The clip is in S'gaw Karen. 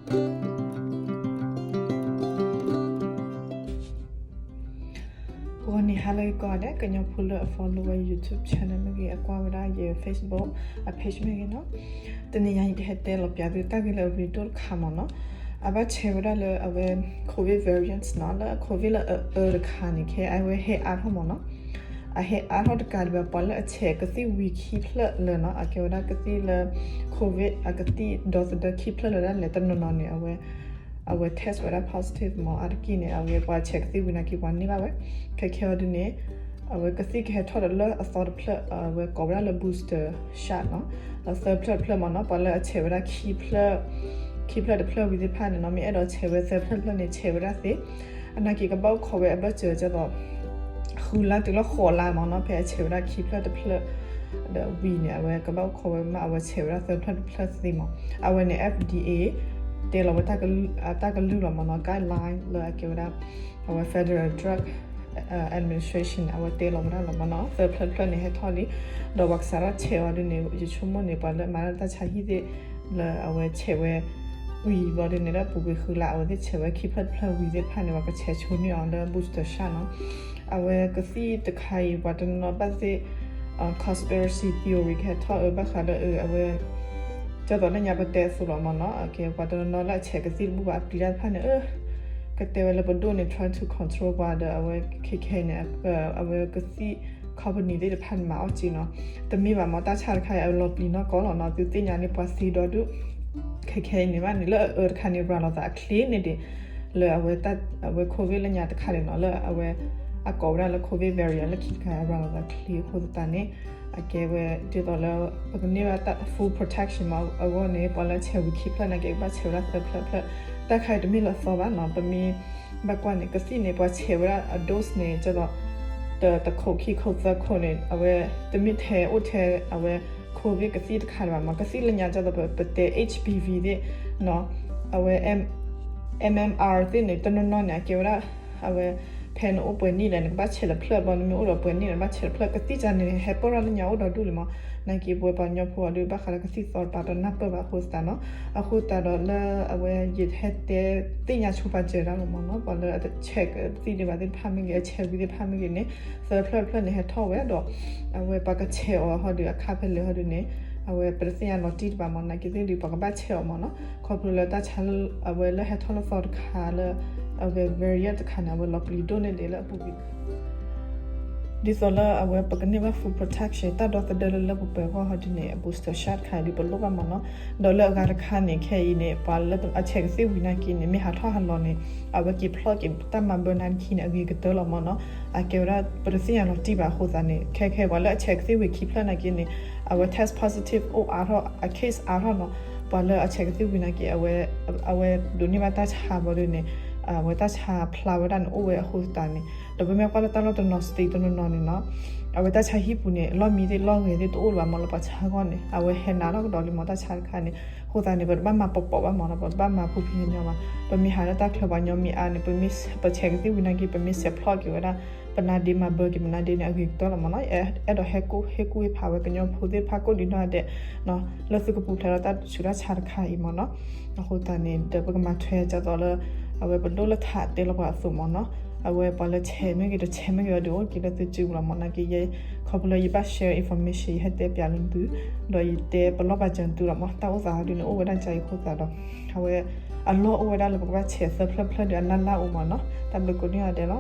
ဂီၤနံၤဟါလၢအဂ့ၤကိးဂၤဒဲး ကညီဖိလၢအ follow ဝဲ YouTube channel မ့ၢ်ဂ့ၤ အကွၢ်ဝဲဒၣ်ယ Facebook အ page မ့ၢ်ဂ့ၤနီၤ, တနံၤညါအံၤ ယကဟဲတဲလီၤပျးသုတၢ်ဂ့ၢ်လၢအရ့ဒိၣ်တခါမ့ၢ်နီၤ, အဘၣ်ဆဲးဝဲဒၣ်လၢအဝဲ COVID variants နီၤ, လၢအ COVID လၢအအၢတခါန့ၣ် ခဲအဝဲဟဲအါထီၣ်မ့ၢ်နီၤ, အဟဲအါထီၣ်တကးဒံးဘၣ် ပှၤလၢအဆဲးကသံၣ်ဝံၤခံဖျၢၣ်လၢာ်နီၤ, အကဲဝဲဒၣ်ကသံၣ်လၢ COVID အကသံၣ်ဒီသဒၢခံဖျၢၣ်လၢာ်ဒၣ်လဲာ် တနီၤနီၤန့ၣ် အဝဲ အဝဲ test ဝဲဒၣ် positive မ့ၢ်အါတက့ၢ်န့ၣ် အဝဲပှၤဆဲးကသံၣ်ဝံၤနာ်က့ ပှၤန့ၢ်ဘၣ်ဝဲ, ခဲခဲအံၤဒ်န့ၣ် အဝဲကသံၣ်ကဟဲထီၣ်ဒီးလၢအသီတဖျၢၣ် အဝဲကိးဝဲဒၣ်လၢ booster shot နီၤ, ဒီးသၢဖျၢၣ်တဖျၢၣ်မ့ၢ်နီၤ, ပှၤလၢအဆဲးဝဲဒၣ်ခံဖျၢၣ် ခံဖျၢၣ်တဖျၢၣ်ဝံၤသ့ၣ်တဖၣ်န့ၣ်နီၤ, မ့ၢ်အဲၣ်ဒိးဆဲးဝဲသၢဖျၢၣ်တဖျၢၣ်န့ၣ် ဆဲးဝဲဒၣ်သ့, အနာ်က့ကဘၣ်အိၣ်ခိးဝဲအဘၢၣ်စၢၤကဲသိး ဃုလါတုၤလၢဃိးလါမ့ၢ်နီၤ, ဖဲအဆဲးဝဲဒၣ်ခံဖျၢၣ်တဖျၢၣ် ဒီးဝံၤန့ၣ် အဝဲကဘၣ်အိၣ်ခိးဝဲမ့ၢ် အဝဲဆဲးဝဲဒၣ်သၢဖျၢၣ်တဖျၢၣ်သ့မ့ၢ်, အဝဲန့ၣ် FDA တဲလီၤဝဲ တၢ်ကလုၢ်လီၤမ့ၢ်နီၤ, guideline လၢအကဲဝဲဒၣ် အဝဲ Federal Drug Administration အဝဲတဲလီၤဝဲဒၣ်လီၤမ့ၢ်နီၤ, သၢဖျၢၣ်တဖျၢၣ်န့ၣ်ဟဲထီၣ်လံ, ဒီးပှၤကစးထီၣ်ဆဲးအီၤဒ်န့ၣ် ယဆိကမိၣ်န့ၣ် ပှၤလၢမၤတၢ်ဆါဟံၣ်သ့ၣ် လၢအဝဲဆဲးဝဲ ဝံၤဘျီဒ်န့ၣ် လၢအပူၤကွံာ်ဃုလါ အဝဲသ့ၣ်ဆဲးဝဲခံဖျၢၣ်တဖျၢၣ်ဝံၤသ့ၣ်တဖၣ်န့ၣ် ပှၤကဆဲးဆိန့ၢ်အီၤလၢ booster shot နီၤ, အဝဲကသံၣ်တခါအံၤ ပှၤတနီၤနီၤဘၣ်သ့ၣ် conspiracy theory ကဟဲထီၣ်အၢ ဘၣ်ဃးလၢအဝဲ ကဲသိးလၢညါပတဲအသိးလီၤမ့ၢ်နီၤ, အကဲ ပှၤတနီၤနီၤလၢအဆဲးကသံၣ်တဘူၣ်ဘၣ် အပျံၤတၢ်တဖၣ်န့ၣ် အၢ ကတဲဝဲလၢပဒိၣ်န့ၣ် try to control ပှၤဒီး အဝဲခဲခဲအံၤန့ၣ် အဝဲကသံၣ် company သ့ၣ်တဖၣ်န့ၣ် မၤအီၣ်က့နီၤ, တမ့ၢ်ဘၣ်မ့ၢ် တၢ်ဆါတခါအံၤ အလီၤပျံၤနီၢ်ကီၢ်လီၤနီၤ, သုသ့ၣ်ညါန့ၣ် ပှၤသ့ဒီဒူၣ်, ခဲခဲအံၤန့ၣ်ဘၣ်န့ၣ် လၢအအၢတခါန့ၣ် ရၤလီၤသးအချ့န့ၣ်ဒံး လၢအဝဲ အဝဲ COVID လၢညါတခါန့ၣ်နီၤ, လၢအဝဲ အကိးဝဲဒၣ်လၢ COVID variant လၢခံတခါ ရၤလီၤသးချ့အဃိသတးန့ၣ် အကဲဝဲဒ်သိးလၢ ပကန့ၢ်ဘၣ်တၢ် full protection မ့ၢ်အဂီၢ်န့ၣ် ပှၤလၢဆဲးဝံၤခံဖျၢၣ်နာ်က့ ကဘၣ်ဆဲးဝဲဒၣ်သၢဖျၢၣ်တဖျၢၣ်, တၢ်ခါအံၤတမ့ၢ်လၢအသီဘၣ်နီၤ, ပမ့ၢ်ဘၣ်ကွၢ်န့ၣ် ကသံၣ်န့ၣ် ပှၤဆဲးဝဲဒၣ်အ dose န့ၣ် ကဲသိး တ တခိးခံခိးသၢခိးန့ၣ် အဝဲ တမ့ၢ်ထဲအိၣ်ထဲအဝဲ COVID ကသံၣ်တခါလၢၤဘၣ်မ့ၢ် ကသံၣ်လၢညါ ကဲသိး ပတဲ HPV သ့ၣ်နီၤ, အဝဲ MMR သ့ၣ်န့ၣ် တနီၤနီၤန့ၣ် အကဲဝဲဒၣ် အဝဲ ဖဲနအိၣ်ပှဲၤနံၣ်လဲၣ် နကဘၣ်ဆဲးတဖျၢၣ်ဘၣ်, နမ့ၢ်အိၣ်ဒီးပှဲၤနံၣ်လဲၣ် နဘၣ်ဆဲးတဖျၢၣ်, ကသံၣ်ကန့ၣ် ဟဲပၢၢ်ထီၣ်လၢညါအိၣ်ဒီးဒူၣ်လံမ့ၢ်, နာ်က့ပဝဲပှၤကညီဖိအီၤဒုး ဘၣ်ဃးလၢကသံၣ်သီတပၤ တနၢ်ပၢၢ်ဘၣ်အဃိသတးနီၤ, အဃိသတးဒီးလၢအဝဲယဟဲတဲသ့ၣ်ညါဆိပာ်စၢၤတၢ်လီၤမ့ၢ်နီၤ, ပှၤလၢအဆဲးကသံၣ်ဒံးဘၣ်သ့ၣ်တဖၣ်မ့ၢ်ဂ့ၤ အဆဲးဝံၤသ့ၣ်တဖၣ်မ့ၢ်ဂ့ၤန့ၣ် သၢဖျၢၣ်တဖျၢၣ်န့ၣ် ဟဲထီၣ်ဝဲဒီး အဝဲပှၤကဆဲးအီၤဟီဒုး အခါဖဲလဲၣ်ဟီဒုးန့ၣ် အဝဲပတသ့ၣ်ညါလီၤတံၢ်တဘၣ်မ့ၢ် နာ်က့သ့ၣ်ဒုး ပှၤကဘၣ်ဆဲးအီၤမ့ၢ်နီၤ, ခီဖျိလၢတၢ်ဆါ အဝဲလၢဟဲထီၣ်လၢသီတခါလၢ အဝဲ variant တခါန့ၣ် အဝဲလီၤပျံၤဒိၣ်န့ၢ်ဒံးလၢအပူၤကွံာ် ဒ်သိးလၢအဝဲပကန့ၢ်ဘၣ် full protection တၢ်ဒီသဒၢလၢလၢပှဲၤပှဲၤအဂီၢ်ဟီဒုးန့ၣ် အ booster shot တခါအံၤဒုး ပလိၣ်ဘၣ်မ့ၢ်နီၤ, ဒီးလၢအဂၤတခါန့ၣ် ခဲအံၤန့ၣ် ပှၤလၢအဆဲးကသံၣ်ဝံၤနာ်က့န့ၣ် မ့ၢ်ဟးထီၣ်ဟးလီၤန့ၣ် အဝဲက့ၤဖျီၣ်က့ၤတၢ်မၤဘၢနာ်က့န့ၣ် အဂ့ၤကတၢၢ်လီၤမ့ၢ်နီၤ, အကဲဝဲဒၣ် ပတသ့ၣ်ညါလီၤတံၢ်ဘၣ်အဃိသတးန့ၣ် ခဲခဲပှၤလၢအဆဲးကသံၣ်ဝံၤခံဖျၢၣ်နာ်က့န့ၣ် အဝဲ test positive အိၣ်အါထီၣ် အ case အါထီၣ်နီၤ, ပှၤလၢအဆဲးကသံၣ်ဝံၤနာ်က့ အဝဲ အဝဲဒိးန့ၢ်ဘၣ်တၢ်ဆါဘၣ်ဒုးန့ၣ် အဝဲတၢ်ဆါဖျါဝဲဒၣ်န့ၣ် အိၣ်ဝဲအဃိသတးန့ၣ် ဒီးပမ့ၢ်ကွၢ်လၢတၢ်လီၢ်တနီၤ state တနီၤနီၤန့ၣ်နီၤ အဝဲတၢ်ဆါဟံၣ်ပူၤန့ၣ် လီၢ်မံသ့ၣ်လီၢ်ဂဲၤသ့ၣ်တအိၣ်လၢၤဘၣ်မ့ၢ်လၢပှၤဆါအဂီၢ်န့ၣ် အဝဲဟဲနးထီၣ်ကဒီးလံမ့ၢ်တၢ်ဆါတခါန့ၣ်, အဃိသတးန့ၣ် ပတဘၣ်မၤပိာ်ပိာ်ဘၣ်မ့ၢ်နီၤ, ပတဘၣ်မၤဖုဖံညီညီဘၣ်, ပမ့ၢ်ဟးလၢတၢ်ချၢပှၤညီမ့ၢ်အါန့ၣ် ပမ့ၢ်ပဆဲးကသံၣ်ဝံၤနာ်က့ ပမ့ၢ်ဆဲးဖျီၣ်က့ၤဝဲဒၣ် ပနါဒ့မၤဘၢက့ၤပနါဒ့န့ၣ် အဂ့ၤကတၢၢ်လီၤမ့ၢ်နီၤ, အဲၣ်ဒိးဟဲကူၣ်ဟ့ၣ်ကူၣ်ဟ့ၣ်ဖးဝဲကညီဖိသ့ၣ်တဖၣ်ကိးဒံးနီၢ်ဂၤဒဲး လၢသုကပူၤဖျဲးဒီးတၢ်ဆူးတၢ်ဆါတခါအံၤမ့ၢ်နီၤ, အဃိသတးန့ၣ် ဒီးပကမၤထွဲဒ်သိးလၢ အဝဲပဒိၣ်လၢထးတဲလီၤပှၤအသိးမ့ၢ်နီၤ, အဝဲပှၤလၢဆဲးမ့ၢ်ဂ့ၤ တဆဲးမ့ၢ်ဂ့ၤအီၤဒုး အိၣ်က့ၤလၢသုစုပူၤလီၤမ့ၢ်နာ်က့ ယဲ ခီဖျိလၢယဘၣ် share information ယဟဲတဲပျးလၢသု ဒီးယတဲပလီၢ်ပာ်စၢၤသုလီၤမ့ၢ် တၢ်အိၣ်သးဟီဒုးန့ၣ် အိၣ်ဝဲဒၣ်ကအံၤအဃိသတးဒီး အဝဲအလီၢ်အိၣ်ဝဲဒၣ်လၢပကဘၣ်ဆဲးသၢဖျၢၣ်ဖျၢၣ်ဒီးအလၢ်လၢ်အိၣ်မ့ၢ်နီၤ, တၢ်ဘျုးကိးဒံးဂၤဒဲးလီၤ.